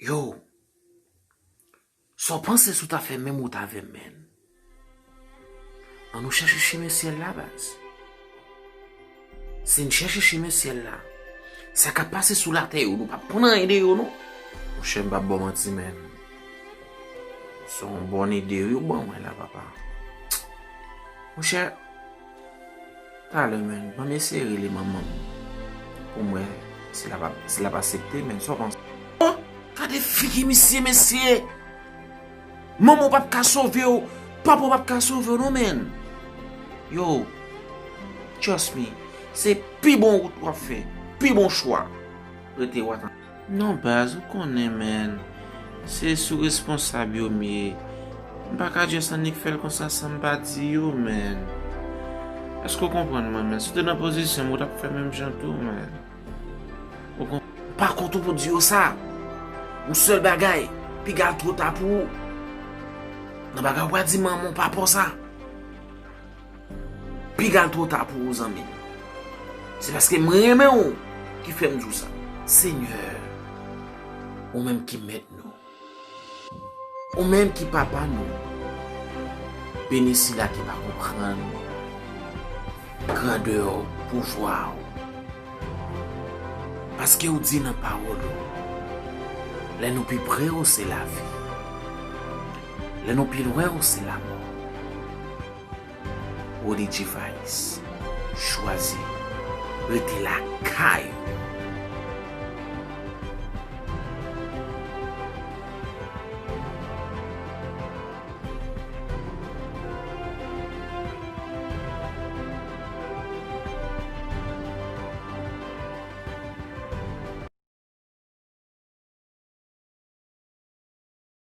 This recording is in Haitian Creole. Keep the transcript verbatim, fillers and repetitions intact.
Yo, sa w panse si w ta fè menm wout avè m, menn? An nou chèche chimen syèl la, baz. Si n chèche chimen syèl la, sa k ap pase sou latè yo, nou p ap konn anyen de yo, non. Monchè, m p ap ba w manti, menn. Se yon bòn ide yo ban mwen la, papa. Monchè, talè, menn, ban m eseye rele manman m pou m wè si l ap, si l ap aksepte, menn, sa w panse? Oh, gade figi misye, mesye! Manman w p ap ka sove w, papa w p ap ka sove w, non, menn. Yo, trust me, se pi bon wout w ap fè, pi bon chwa. Rete w atan. Non, baz, ou konnen, menn. Se sou responsab yo m ye. M pa ka just annik fè l konsa san m pa di yo, menn. Èske w konprann mwen, menn? Si w te nan pozisyon m, ou t ap fè menm jan tou, menn. Ou konprann? M pa kont ou pou di yo sa. Yon sèl bagay, piga l twò ta pou ou. Nan bagay ou pa di manman w, papa w sa. Piga l twò ta pou ou, zanmi m. Se paske m renmen w ki fè m di w sa. Senyè, ou menm ki mèt nou, ou menm ki papa nou, beni sila ki pa konprann grandè w, pouvwa w. Paske w di nan pawòl ou, lè nou pi pre w se lavi, lè nou pi lwen w se lamò. Roody G Vice, chwazi rete lakay ou.